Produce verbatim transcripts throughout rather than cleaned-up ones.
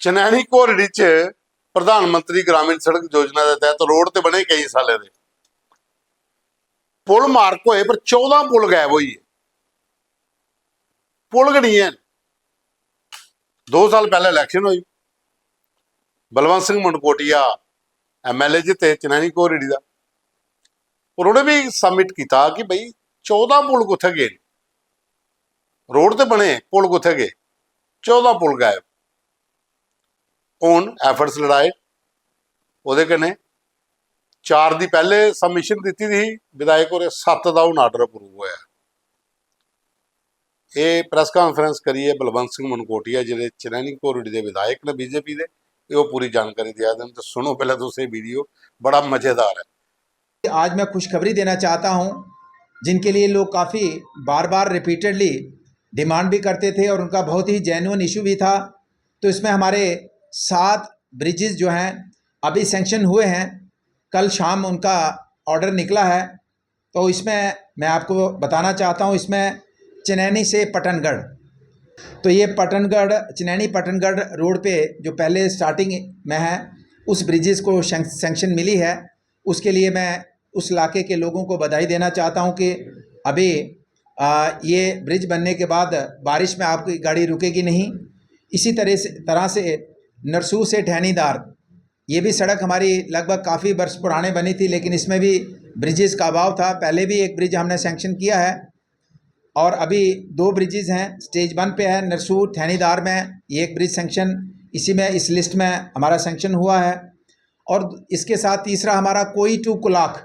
चनैनी घोरड़ी च प्रधानमंत्री ग्रामीण सड़क योजना दे तैह्त रोड ते बने केईं सालें दे, पुल मार्क होए पर चौदां पुल गायब होई गे। पुल गै निं हैन। दो साल पैह्लें इलैक्शन होई, बलवंत सिंह मनकोटिया एमएलए जित्ते चनैनी घोरड़ी दा, और उ'नें बी सबमिट कीता कि भाई चौदां पुल कुत्थै गे न? रोड ते बने, पुल कुत्थै गे? चौदां पुल गायब। हून एफर्ट्स लड़ाए, ओह्दे कन्नै चार दी पैह्ले सबमिशन दित्ती दी ही विधायक होरें, सत्त दा हून आर्डर अप्रूव होया। एह् प्रेस कॉन्फ्रेंस करियै बलवंत सिंह मनकोटिया, जेह्ड़े चनैनी घोरड़ी दे विधायक न बीजेपी दे, एह् ओह् पूरी जानकारी देआ दे न। ते सुनो पैह्लें तुस एह् वीडियो, बड़ा मजेदार ऐ। आज मैं खुशखबरी देना चाहता हूं, जिनके लिए लोग काफ़ी बार बार रिपीटेडली डिमांड भी करते थे और उनका बहुत ही जेन्युइन इशू भी था। तो इसमें हमारे सात ब्रिजेस जो हैं अभी सैंक्शन हुए हैं, कल शाम उनका ऑर्डर निकला है। तो इसमें मैं आपको बताना चाहता हूँ, इसमें चनैनी से पटनगढ़, तो ये पटनगढ़, चनैनी पटनगढ़ रोड पे जो पहले स्टार्टिंग में है, उस ब्रिजेस को सैंक्शन मिली है। उसके लिए मैं उस इलाके के लोगों को बधाई देना चाहता हूँ कि अभी आ, ये ब्रिज बनने के बाद बारिश में आपकी गाड़ी रुकेगी नहीं। इसी तरह से तरह से नरसू से ठैनीदार, ये भी सड़क हमारी लगभग काफ़ी वर्ष पुराने बनी थी, लेकिन इसमें भी ब्रिजेस का अभाव था। पहले भी एक ब्रिज हमने सैंक्शन किया है और अभी दो ब्रिजेस हैं। स्टेज वन पे है नरसू ठैनीदार में, ये एक ब्रिज सैंक्शन इसी में, इस लिस्ट में हमारा सैंक्शन हुआ है। और इसके साथ तीसरा हमारा कोई टू कुलाख,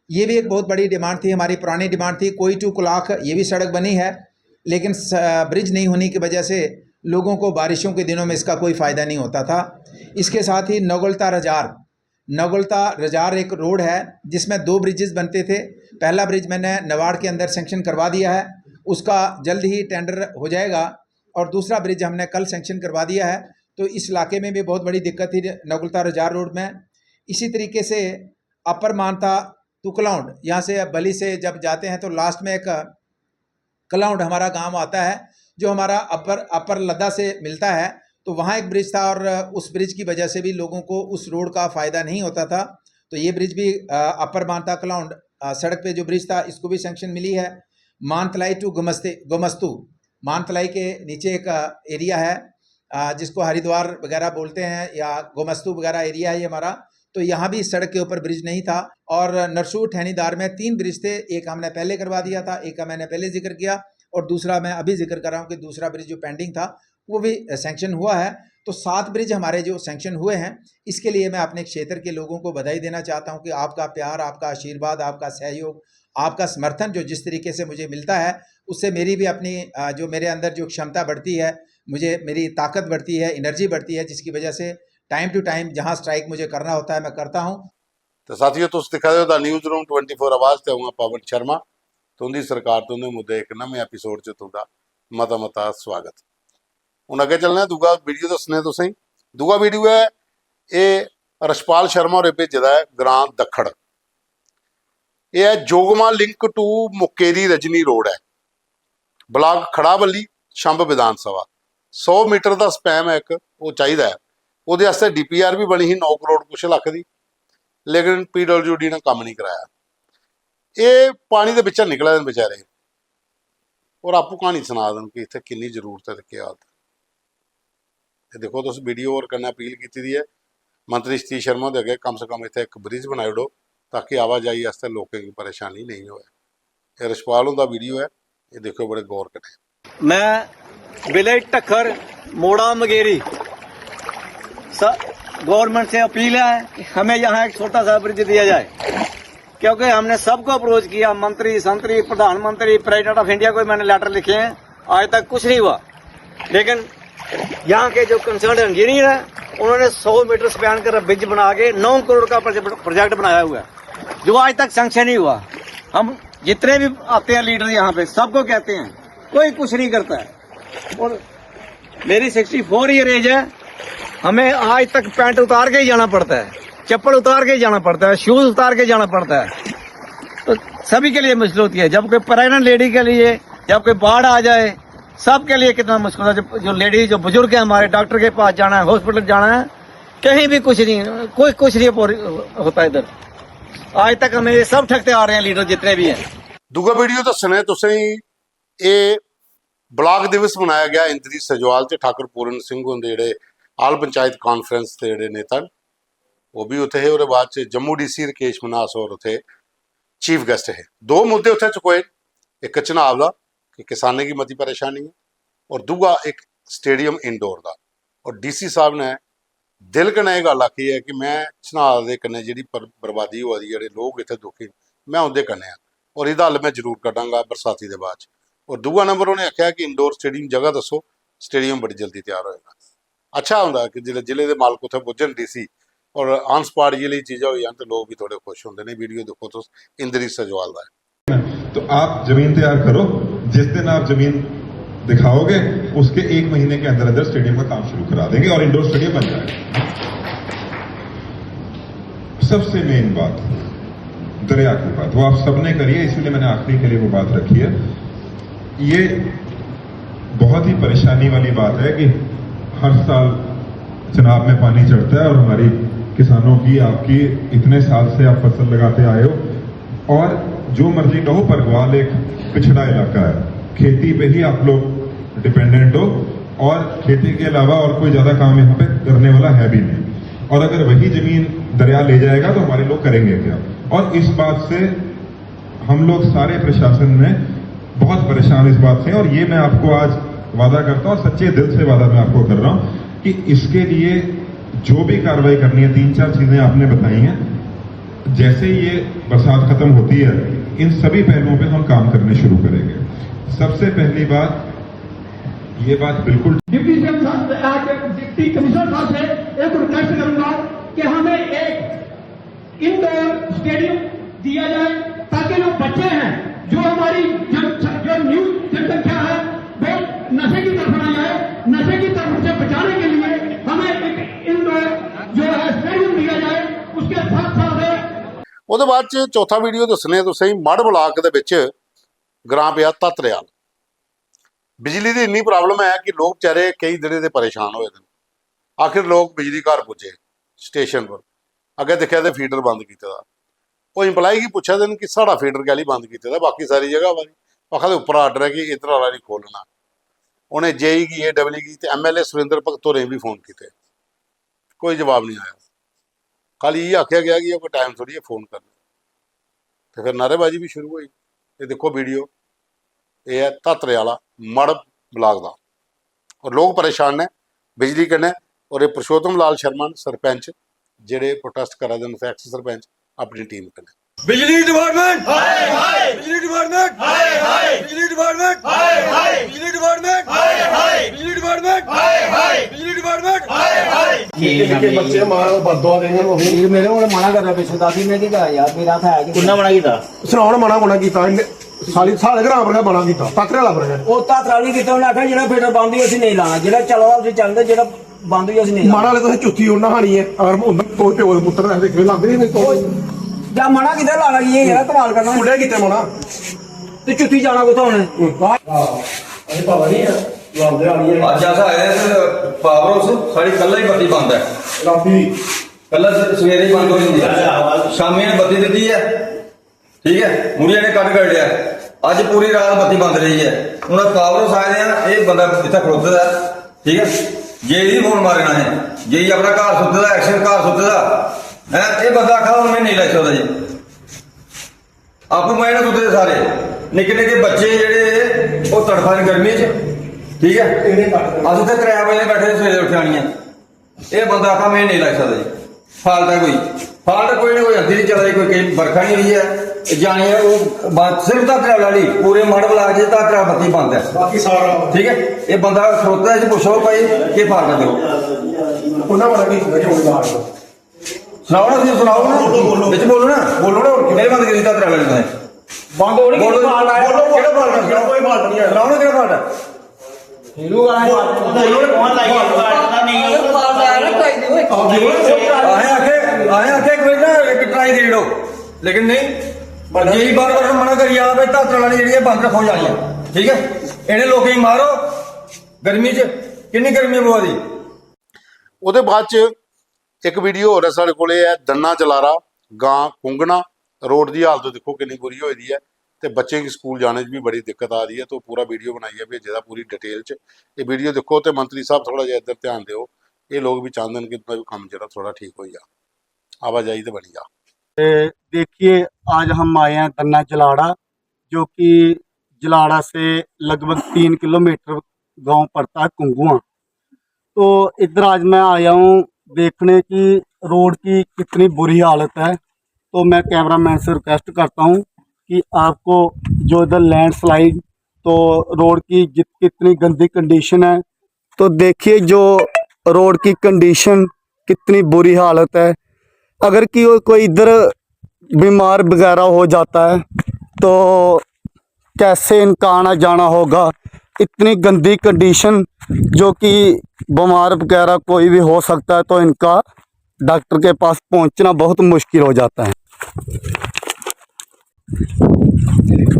ये भी एक बहुत बड़ी डिमांड थी, हमारी पुरानी डिमांड थी। कोई टू कुलाख ये भी सड़क बनी है, लेकिन स-, ब्रिज नहीं होने की वजह से लोगों को बारिशों के दिनों में इसका कोई फ़ायदा नहीं होता था। इसके साथ ही नगुलता रजार, नगुलता रजार एक रोड है जिसमें दो ब्रिजेस बनते थे। पहला ब्रिज मैंने नवाड़ के अंदर सैंक्शन करवा दिया है, उसका जल्द ही टेंडर हो जाएगा। और दूसरा ब्रिज हमने कल सैंक्शन करवा दिया है। तो इस इलाके में भी बहुत बड़ी दिक्कत थी नगुलता रजार रोड में। इसी तरीके से अपर मानता टू कलौंड, यहाँ से बली से जब जाते हैं तो लास्ट में एक कलौंड हमारा गांव आता है, जो हमारा अपर अपर लद्दा से मिलता है। तो वहाँ एक ब्रिज था और उस ब्रिज की वजह से भी लोगों को उस रोड का फ़ायदा नहीं होता था। तो ये ब्रिज भी अपर मानता कलौंड सड़क पे जो ब्रिज था, इसको भी सैंक्शन मिली है। मानतलाई टू गोमस्ते गोमस्तु, मानतलाई के नीचे एक एरिया है जिसको हरिद्वार वगैरह बोलते हैं या गोमस्तु वगैरह एरिया है ये हमारा। तो यहाँ भी सड़क के ऊपर ब्रिज नहीं था। और नरसू ठैनीदार में तीन ब्रिज थे, एक हमने पहले करवा दिया था, एक का मैंने पहले जिक्र किया और दूसरा मैं अभी जिक्र कर रहा हूँ कि दूसरा ब्रिज जो पेंडिंग था वो भी सैंक्शन हुआ है। तो सात ब्रिज हमारे जो सैंक्शन हुए हैं, इसके लिए मैं अपने क्षेत्र के लोगों को बधाई देना चाहता हूँ कि आपका प्यार, आपका आशीर्वाद, आपका सहयोग, आपका समर्थन जो जिस तरीके से मुझे मिलता है, उससे मेरी भी अपनी जो मेरे अंदर जो क्षमता बढ़ती है, मुझे मेरी ताकत बढ़ती है, एनर्जी बढ़ती है, जिसकी वजह से टाइम टू टाइम जहाँ स्ट्राइक मुझे करना होता है मैं करता हूँ। तो साथियों, तुस दिक्खा दे ओ the newsroom twenty four आवाज ते अ'ऊं आं पवन शर्मा। तुं'दी सरकार तुं'दे मुद्दे इक नमें एपिसोड च तुं'दा मता मता स्वागत। हून अग्गें चलने आं, दूआ वीडियो दस्सने आं तुसेंगी। दूआ वीडियो ऐ, एह् रशपाल शर्मा होरें भेजे दा ऐ ग्रां दक्खड़। एह् ऐ जोगमा लिंक टू मुकेरी रजनी रोड ऐ, ब्लाक खड़ाबल्ली, छंब विधानसभा। सौ मीटर दा स्पैम ऐ इक, ओह् चाहिदा ऐ। ओह्दे आस्तै डीपीआर बी बनी ही नौ करोड़ कुछ लक्ख दी, लेकिन पीडब्ल्यूडी ने कम्म निं कराया। एह् पानी दे बिच्चा निकला दे न बेचारे, और आपूं क्हानी सना दे न कि इत्थै किन्नी जरूरत ऐ ते केह् हालत ऐ। ते दिक्खो तुस, वीडियो होर कन्नै अपील कीती दी ऐ मंत्री सतीश शर्मा हुंदे अग्गें, कम से कम इत्थै इक ब्रिज बनाई ओड़ो, ताकि आवाजाही आस्तै लोकें गी परेशानी नेईं होऐ। एह् रशपाल हुंदा वीडियो ऐ, एह् दिक्खेओ बड़े गौर कन्नै। मैं विलेज टक्खर मोड़ा मगेरी, गवर्नमेंट से अपील है कि हमें यहाँ एक छोटा सा ब्रिज दिया जाए, क्योंकि हमने सबको अप्रोच किया, मंत्री संत्री, प्रधानमंत्री, प्रेसिडेंट ऑफ इंडिया को मैंने लेटर लिखे हैं, आज तक कुछ नहीं हुआ। लेकिन यहाँ के जो कंसर्न इंजीनियर हैं, उन्होंने सौ मीटर स्पैन कर ब्रिज बना के नौ करोड़ का प्रोजेक्ट बनाया हुआ है, जो आज तक सैंक्शन नहीं हुआ। हम जितने भी आते हैं लीडर यहाँ पे, सबको कहते हैं, कोई कुछ नहीं करता है। और मेरी सिक्सटी फोर ईयर एज है, हमें आज तक पैंट उतार के ही जाना पड़ता है, चप्पल उतार के ही जाना पड़ता है, शूज उतार के जाना पड़ता है। तो सभी के लिए मुश्किल होती है। जब कोई प्रेग्नेंट लेडी के लिए, जब कोई बाढ़ आ जाए, सबके लिए कितना मुश्किल है। जो, जो लेडीज, जो बुजुर्ग है हमारे, डॉक्टर के पास जाना है, हॉस्पिटल जाना है, कहीं भी कुछ नहीं, कोई कुछ नहीं होता इधर। आज तक हमें ये सब ठगते आ रहे हैं, लीडर जितने भी हैं। दूआ वीडियो दस्सने तुसें गी, एह् ब्लॉक दिवस मनाया गेआ इंद्री सजवाल च। ठाकुर पूरन सिंह हुंदे जेह्ड़े आल पंचायत कॉन्फ्रेंस दे जेह्ड़े नेता न, ओह् बी उत्थै हे। ओह्दे बाद च जम्मू डीसी राकेश मन्हास होर उत्थै चीफ गेस्ट हे। दो मुद्दे उत्थै चुकोए, इक चनाव दा कि किसानें गी मती परेशानी ऐ, और दूआ इक स्टेडियम इंडोर दा। और डीसी साहब ने दिल कन्नै एह् गल्ल आखी ऐ कि में चनाव दे कन्नै जेह्ड़ी पर- बर्बादी होआ दी ऐ, जेह्ड़े लोक इत्थै दुखी न, में उं'दे कन्नै आं, और एह्दा हल में जरूर कड्ढांगा बरसाती दे बाद च। और दूआ नंबर उ'नें आखेआ कि इंडोर स्टेडियम जगह दस्सो, स्टेडियम बड़ी जल्दी त्यार होएगा। अच्छा होंदा कि जिसलै जिले दे मालक उत्थै पुज्जन डीसी, और ऑन स्पॉट जिसलै एह् चीजां होई जान ते लोक बी थोह्ड़े खुश होंदे न। वीडियो दिक्खो तुस, इंद्री सजवाल दा ऐ। तो आप जमीन तैयार करो, जिस दिन आप जमीन दिखाओगे, उसके एक महीने के अंदर अंदर स्टेडियम का काम शुरू करा देंगे और इंडोर स्टेडियम बन जाएगा। सबसे मेन बात, दरिया की बात, वो आप सबने करी है, इसीलिए मैंने आखिरी के लिए वो बात रखी है। ये बहुत ही परेशानी वाली बात है कि हर साल चनाब में पानी चढ़ता है और हमारी किसानों की, आपकी, इतने साल से आप फसल लगाते आए हो, और जो मर्जी कहो, पर ग्वाल एक पिछड़ा इलाका है, खेती पे ही आप लोग डिपेंडेंट हो और खेती के अलावा और कोई ज्यादा काम यहाँ पे करने वाला है भी नहीं। और अगर वही जमीन दरिया ले जाएगा तो हमारे लोग करेंगे क्या? और इस बात से हम लोग सारे प्रशासन में बहुत परेशान इस बात से, और ये मैं आपको आज वादा करता हूँ, सच्चे दिल से वादा मैं आपको कर रहा हूँ कि इसके लिए जो भी कार्रवाई करनी है, तीन चार चीजें आपने बताई हैं, जैसे ही ये बरसात खत्म होती है, इन सभी पहलुओं पे हम काम करने शुरू करेंगे। सबसे पहली बात, ये बात बिल्कुल डिप्टी सीएम साहब, आज डिप्टी कमिश्नर साहब से एक रिक्वेस्ट करूंगा कि हमें एक इंडोर स्टेडियम दिया जाए, ताकि जो बच्चे हैं, जो हमारी जन, जो न्यू जनसंख्या है, वो नशे की तरफ ना जाए। नशे की तरफ से बचाने के लिए हमें एक इंडोर जो है स्टेडियम दिया जाए। उसके साथ साथ ਉਹਦੇ ਬਾਅਦ ਚ ਚੌਥਾ ਵੀਡੀਓ ਦੱਸਣੇ ਆ ਤੁਸੀਂ। ਮੜ ਬਲਾਕ ਦੇ ਵਿੱਚ ਗ੍ਰਾਮ ਪਿਆ ਧਾਤਰੇਵਾਲ। ਬਿਜਲੀ ਦੀ ਇੰਨੀ ਪ੍ਰੋਬਲਮ ਹੈ ਕਿ ਲੋਕ ਵਿਚਾਰੇ ਕਈ ਦਿਨ ਦੇ ਪਰੇਸ਼ਾਨ ਹੋਏ ਨੇ। ਆਖਿਰ ਲੋਕ ਬਿਜਲੀ ਘਰ ਪੁੱਜੇ, ਸਟੇਸ਼ਨ ਪਰ। ਅੱਗੇ ਦੇਖਿਆ ਤੇ ਫੀਡਰ ਬੰਦ ਕੀਤਾ ਦਾ। ਉਹ EMPLOYEE गी पुच्छा दे न कि साढ़ा फीडर कैली बंद कीते दा, बाकी सारी जगह वा दी। आखा दे उप्पर आर्डर है कि इद्धर आह्ला नहीं खोलना। उ'नें जेई गी, एडब्ल्यू गी ते एमएलए सुरेंद्र भगत होरें बी फोन कीते, कोई जवाब नहीं आया। खाली इ'यै आखेआ गेआ कि कोई टाइम थोड़ी है फोन करना। ते फिर नारेबाजी बी शुरू होई। एह् दिक्खो वीडियो, एह् ऐ धातरे आह्ला मड़ ब्लाक दा। और लोक परेशान न बिजली कन्नै। और एह् पुरुषोत्तम लाल शर्मा न सरपंच, जेह्ड़े प्रोटेस्ट करा दे न, एक्स सरपंच, अपनी टीम कन्नै। बिजली डिपार्टमेंट, हाय हाय। बिजली डिपार्टमेंट, हाय हाय। बिजली डिपार्टमेंट, हाय हाय। बिजली डिपार्टमेंट, हाय हाय। बिजली डिपार्टमेंट, हाय हाय। बिजली डिपार्टमेंट, हाय हाय। निक्के निक्के बच्चे मां बददुआ देंगे। मेरे कोल मना करना पिच्छों दादी, में केह् करां यार, मेरा हत्थ है कि कुन्नै मना कीता? सनाओ ना, मना कुन्नै कीता? इन्ने सारी साढ़े ग्रां पर गै मना कीता, धातरे आह्ला पर गै। ओह् धातरा निं कीता, उ'नें आखेआ जेह्ड़ा फीडर बंद होई उसी नेईं लाना, जेह्ड़ा चला दा उसी चलन दे, जेह्ड़ा बंद होई उसी नेईं लाना। माड़ा हाले तुसें चुत्थी ओड़ना खानी ऐ, अगर हून तुस प्यो दे पुत्तर ऐ ते किश लांदे गै नेईं। ओह् जा मना कीता, लाना की ऐ यार, कमाल करना। कुन्नै कीता मना? ते चुत्थी जाना कुत्थै उ'नें? असें पता निं ऐ, लांदे आनियै। अज्ज अस आए आं इस पावर हाउस, साढ़ी कल्लै दी बत्ती बंद ऐ। रातीं। कल्लै स-, सवेरे ही बंद होई जंदी ऐ, शामीं ने बत्ती दित्ती ऐ, ठीक ऐ, मुड़ियै ने कट करी ओड़ेआ। अज्ज पूरी रात बत्ती बंद रेही ऐ। हून अस पावर हाउस आए दे आं, एह् बंदा इत्थै खड़ोते दा ऐ, ठीक ऐ, जेई गी फोन मारे दा असें, जेई अपना घर सुत्ते दा, एक्शन घर सुत्ते दा ऐ, एह् बंदा आखा दा हून में नेईं लाई सकदा जी। आपूं मजे नै सुत्ते दे सारे, निक्के निक्के बच्चे जेह्ड़े ओह् तड़फा दे गर्मी च, ठीक ऐ। अस इत्थै त्रै बजे बैठे दे सवेरे उट्ठे आनियै, एह् बंदा आखा में नेईं लाई सकदा जी। फाल्ट ऐ कोई, फाल्ट कोई ना कोई अद्धी दी चला दी, कोई केईं बरखा निं होई ऐ, जानी ऐ ओह् बंद, सिर्फ धातरा आह्ली, पूरे मड़ ब्लाक च धातरा बत्ती बंद ऐ। बाकी सारा ठीक ऐ। एह् बंदा खड़ोता ऐ, इसी पुच्छो भाई केह् फाल्ट ऐ, देओ। उन्ना बड़ा की चौकीदार। सनाओ ना, तुसीं सनाओ ना। बोलो, बोलो। बिच बोलो ना। बोलो ना, होर केह्? मेरे बंद कीती धातरा आह्ली तुसें। बंद होनी, बोलो, बोलो, बोलो, केह्ड़ा फाल्ट ऐ? कोई फाल्ट निं ऐ। सनाओ ना, केह्ड़ा फाल्ट ऐ? हीरू आए बोलो, बोलो, बोलो। फाल्ट ऐ ना, कोई निं होए। असें आखे, असें आखे इक बारी ना इक ट्राई देई ओड़ो, लेकिन नेईं। जेई बार बार मना करी जा भाई, धातरा आह्ली जेह्ड़ी ऐ बंद रक्खो जानी ऐ, ठीक ऐ? इ'नें लोकें गी मारो, गर्मी च किन्नी गर्मी पवा दी। ओह्दे बाद च इक वीडियो होर ऐ साढ़े कोल, एह् ऐ दन्ना जलारा, गां कुंगना। रोड दी हालत दिक्खो किन्नी बुरी होई दी ऐ, ते बच्चें गी स्कूल जाने च बी बड़ी दिक्कत आ दी ऐ। तो पूरा वीडियो बनाइयै भेजे दा, पूरी डिटेल च। एह् वीडियो दिक्खो ते मंत्री साहब, थोह्ड़ा जेहा इद्धर ध्यान देओ। एह् लोक बी चांह्दे न कि तुं'दा बी कम्म जेह्ड़ा थोह्ड़ा ठीक होई जा, आवाजाही ते बनी जा। देखिए, आज हम आए हैं दन्ना जलाड़ा, जो कि जलाड़ा से लगभग तीन किलोमीटर गांव पड़ता है, कुंगुआ। तो इधर आज मैं आया हूँ देखने की रोड की कितनी बुरी हालत है। तो मैं कैमरामैन से रिक्वेस्ट करता हूँ कि आपको जो इधर लैंडस्लाइड, तो रोड की जित-, कितनी गंदी कंडीशन है। तो देखिए, जो रोड की कंडीशन, कितनी बुरी हालत है। अगर कि वो कोई इधर बीमार वगैरह हो जाता है, तो कैसे इनका आना जाना होगा? इतनी गंदी कंडीशन, जो कि बीमार वगैरह कोई भी हो सकता है, तो इनका डॉक्टर के पास पहुंचना बहुत मुश्किल हो जाता है।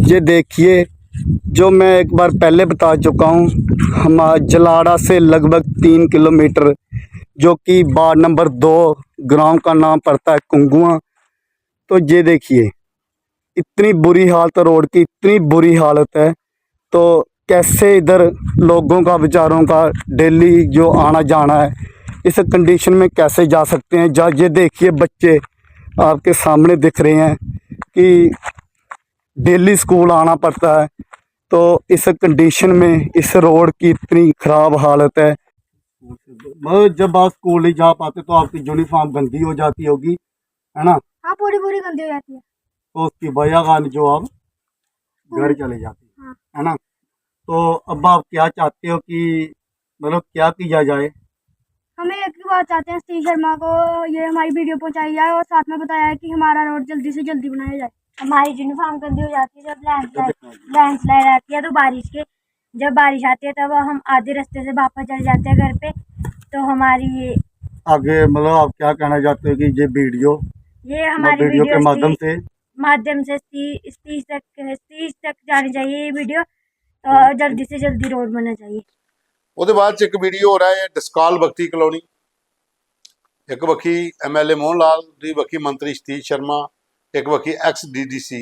ये देखिए, जो मैं एक बार पहले बता चुका हूँ, हम जलाड़ा से लगभग तीन किलोमीटर, जो कि वार्ड नंबर दो, ग्राम का नाम पड़ता है कुंगुआ। तो ये देखिए, इतनी बुरी हालत है रोड की, इतनी बुरी हालत है। तो कैसे इधर लोगों का, बेचारों का डेली जो आना जाना है, इस कंडीशन में कैसे जा सकते हैं? जा, ये देखिए, बच्चे आपके सामने दिख रहे हैं कि डेली स्कूल आना पड़ता है। तो इस कंडीशन में इस रोड की इतनी खराब हालत है। मतलब, जब आप स्कूल नहीं जा पाते तो आपकी यूनिफॉर्म गंदी हो जाती होगी, है ना? हाँ, पूरी पूरी गंदी हो जाती है। तो उसकी वजह कारण जो आप घर हम्म। चले जाते हैं, हाँ। है ना? तो अब आप क्या चाहते हो कि, मतलब, क्या किया जाए? हम एक ही बात चाहते हैं, सतीश शर्मा को ये हमारी वीडियो पहुंचाई जाए और साथ में बताया है कि हमारा रोड जल्दी से जल्दी बनाया जाए। हमारी यूनिफॉर्म गंदी हो जाती है जब लैंडस्लाइड, लैंडस्लाइड आती है तो बारिश के, जब बारिश आती है तब हम आधे रास्ते से वापस चले जाते हैं घर पे। तो हमारी ये आगे, मतलब, आप क्या कहना चाहते हो कि ये वीडियो, ये हमारी वीडियो के वीडियो माध्यम से, माध्यम से सती-, सतीश तक, सतीश तक जानी चाहिए ये वीडियो, तो जल्दी से जल्दी रोड बनना चाहिए। ओह्दे बाद च इक वीडियो हो रहा है डस्काल बख्ती कलोनी, इक बक्खी एमएलए मोहन लाल, दूई बक्खी मंत्री सतीश शर्मा, इक बक्खी एक्स डीडीसी,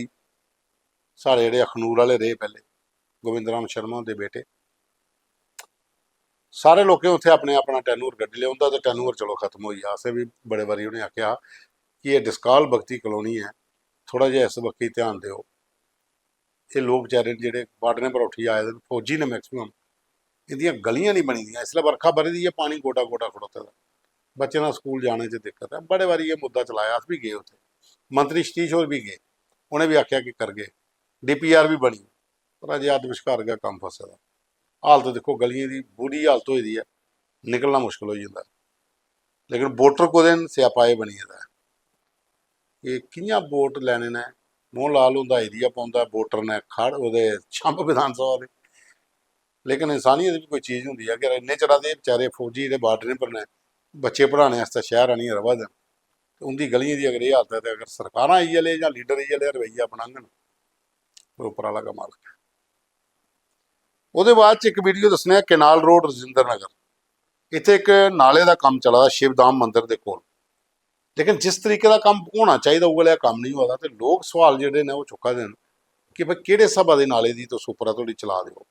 साढ़े जेह्ड़े अखनूर आह्ले रेह् पैह्ले, गोविंद राम शर्मा हुंदे बेटे। सारे लोकें उत्थै अपने अपना टैनूर कड्ढी लेआ, उं'दा ते टैनूर चलो खत्म होई गेआ। असें बी बड़े बारी उ'नें आखेआ कि एह् डस्काल बख्ती कलोनी ऐ, थोह्ड़ा जेहा इस बक्खी ध्यान देओ। एह् लोक बेचारे न जेह्ड़े बार्डरें पर उठी आए दे न, फौजी न मैक्सिमम, इं'दियां गलियां निं बनी दियां। इसलै बरखा ब'री दी ऐ, पानी गोडा गोडा खड़ोते दा, बच्चें दा स्कूल जाने च दिक्कत ऐ। बड़े बारी एह् मुद्दा चलाया, अस बी गे उत्थै, मंत्री सतीश होर बी गे, उ'नें बी आखेआ कि करगे, डीपीआर बी बनी, पर अजें अद्ध विश्कार गै कम्म फसे दा। हालत दिक्खो, गलियें दी बुरी हालत होई दी ऐ, निकलना मुश्कल होई जंदा ऐ। लेकिन वोटर कु'दे न, स्यापा एह् बनी गेदा ऐ। एह् कि'यां वोट लैने न? मोहन लाल हुंदा एरिया पौंदा वोटर ने खड़ ओह्दे छंब विधान सभा दे। लेकिन इंसानियत बी कोई चीज होंदी ऐ। अगर इन्ने चिरा दे बेचारे फौजी जेह्ड़े बार्डरें पर न, बच्चे पढ़ाने आस्तै शैह्र आनियै र'वा दे न, ते उं'दी गलियें दी अगर एह् हालत ऐ, ते अगर सरकारां इ'यै लेह् जां लीडर इ'यै लेह् रवैया अपनाङन, ते उप्पर आह्ला गै मालक ऐ। ओह्दे बाद च इक वीडियो दस्सने आं, कैनाल रोड, रजिंदर नगर। इत्थै इक नाले दा कम्म चला दा शिवधाम मंदर दे कोल, लेकिन जिस तरीके दा कम्म होना चाहिदा, उ'ऐ लेहा कम्म नेईं होआ दा। ते लोक सवाल जेह्ड़े न, ओह् चुक्का दे न कि भाई, केह्ड़े स्हाबा दे नाले दी तुस उप्परा धोड़ी चला दे ओ?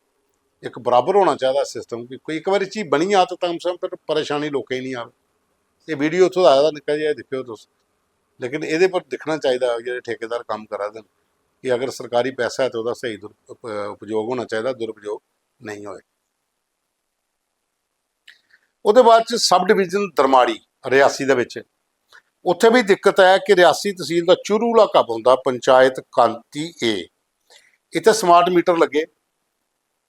इक बराबर होना चाहिदा सिस्टम, कि कोई इक बारी चीज बनी जा, ते कम से कम फिर परेशानी लोकें गी निं आवे। एह् वीडियो उत्थूं दा आए दा, निक्का जेहा, दिक्खेओ तुस। लेकिन एह्दे पर दिक्खना चाहिदा, जेह्ड़े ठेकेदार कम्म करा दे न, कि अगर सरकारी पैसा ऐ, ते ओह्दा स्हेई दुर-, उप-, उपयोग होना चाहिदा, दुरुपयोग नेईं होए। ओह्दे बाद च सब डिवीजन दरमाड़ी रियासी दे बिच, उत्थै बी दिक्कत ऐ कि रियासी तसील दा चुरू इलाका पौंदा, पंचायत कांती ए, इत्थै स्मार्ट मीटर लग्गे।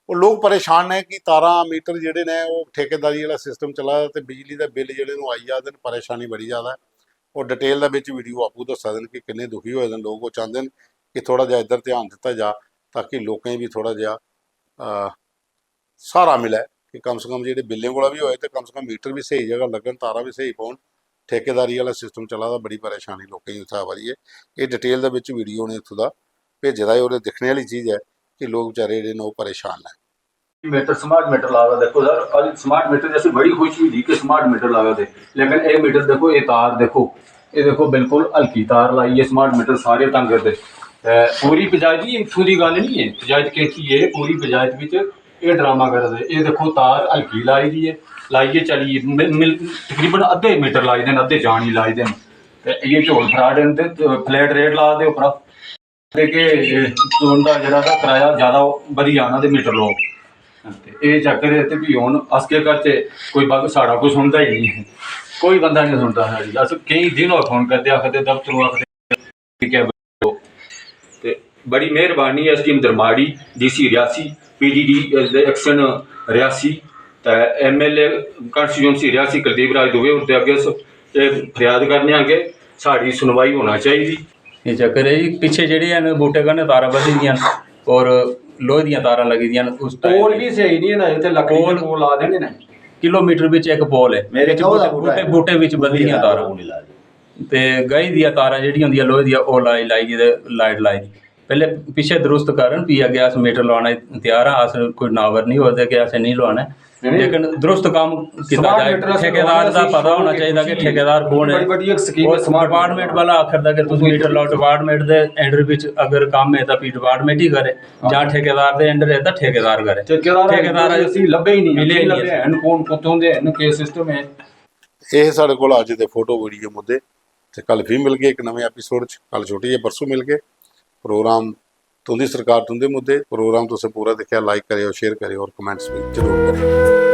ओह् लोक परेशान न कि तारां मीटर जेह्ड़े न, ओह् ठेकेदारी आह्ला सिस्टम चला दा ते बिजली दे बिल जेह्ड़े न, ओह् आई जा दे न, परेशानी बड़ी जैदा ऐ। ओह् डिटेल दे बिच वीडियो आपूं दस्सा दे न कि किन्ने दुखी होए दे न लोक। ओह् चांह्दे न कि थोह्ड़ा जेहा इद्धर ध्यान दित्ता जा, ताकि लोकें गी बी थोह्ड़ा जेहा, अ, स्हारा मिलै कि कम से कम जेह्ड़े बिल्लें कोला बी होए, ते कम से कम मीटर बी स्हेई जगह लग्गन, तारां बी स्हेई पौन, ठेकेदारी आह्ला सिस्टम चला दा, बड़ी परेशानी लोकें गी उत्थै आवा दी ऐ। एह् डिटेल दे बिच वीडियो उ'नें इत्थूं दा भेजे दा ऐ, होर दिक्खने आह्ली चीज ऐ कि लोक बेचारे जेह्ड़े न, ओह् परेशान न। मीटर, स्मार्ट मीटर लाए दा। देखो सर, अज्ज स्मार्ट मीटर दी असें बड़ी खुशी होई दी कि स्मार्ट मीटर लाए दे, लेकिन एह् मीटर देखो, एह् तार देखो, एह् देखो बिल्कुल हल्की तार लाई ऐ। स्मार्ट मीटर सारे तंग करदे। ते पूरी पंचायत गी इत्थूं दी गल्ल निं ऐ, पंचायत केठी ऐ, पूरी पंचायत बिच एह् ड्रामा करा दे। एह् देखो तार हल्की लाई दी ऐ, लाइयै चली गे, मिल, मिल, तकरीबन अद्धे मीटर लाई दे न, अद्धे जानी लाई दे न। ते इ'यै झोल फ्राड न ते फ्लैट रेट ला दे उप्परा। ते कि उं'दा जेह्ड़ा तां कराया जैदा बधी जाना ते मीटर लोग। ते एह् चक्कर ऐ। ते फ्ही हून अस केह् करचै, कोई बंदा साढ़ा कोई सुनदा ही निं ऐ, कोई बंदा निं सुनदा साढ़ी। अस केईं दिन होए फोन करदे, आखदे दफ्तरों आखदे ठीक ऐ बरो। ते बड़ी मेहरबानी ऐ SDM Darmari, DC Reasi, PDD दे एक्शन रियासी, ते एमएलए कॉन्स्टिट्यूएंसी रियासी कुलदीप राज दुबे होर दे अग्गें अस एह् फरियाद करने आं कि साढ़ी सुनवाई होना चाहिदी। एह् चक्कर ऐ जी, पिच्छे जेह्ड़े हैन बूह्टे कन्नै तारां बद्धी दियां न और लोहे दियां तारां लगी दियां न। उस टाइम पोल बी स्हेई निं है ना, इत्थै लकड़ी दे पोल पोल ला दे न। किलोमीटर बिच इक पोल ऐ, मेरे बिच गौ दा बूह्टे, बूह्टा ऐ। बूह्टे बिच बद्धी दियां तारां। ओह् निं लाई दी। ते गही दियां तारां जेह्ड़ियां होंदियां लोहे दियां, ओह् लाई, लाइयै ते लाइट लाई दी। पैह्ले पिच्छे दरुस्त करन, फ्ही अग्गें अस मीटर लोआने गी त्यार आं। अस कोई नावर निं होए दे कि असें निं लोआना ऐ। नेईं। लेकिन दरुस्त कम्म कीता जाए। ठेकेदार दा पता होना चाहिदा कि ठेकेदार कौन ऐ। बड़ी बड्डी इक स्कीम ऐ, और डिपार्टमेंट वाला आखदा कि तुस मीटर लाओ, डिपार्टमेंट दे अंडर बिच अगर कम्म ऐ तां फ्ही डिपार्टमेंट ही करे, जां ठेकेदार दे अंडर ऐ तां ठेकेदार करे। ठेकेदार ठेकेदार असेंगी लब्भे ही निं, मिले ही निं। हैन कौन, कुत्थों दे हैन, केह् सिस्टम ऐ? एह् साढ़े कोल अज्ज दे फोटो वीडियो मुद्दे। ते कल फ्ही मिलगे इक नमें एपिसोड च। कल छुट्टी ऐ, परसों मिलगे। प्रोग्राम तुं'दी सरकार तुं'दे मुद्दे। प्रोग्राम तुसें पूरा दिक्खेआ, लाइक करेओ, शेयर करेओ और कमेंट्स बी जरूर करेओ।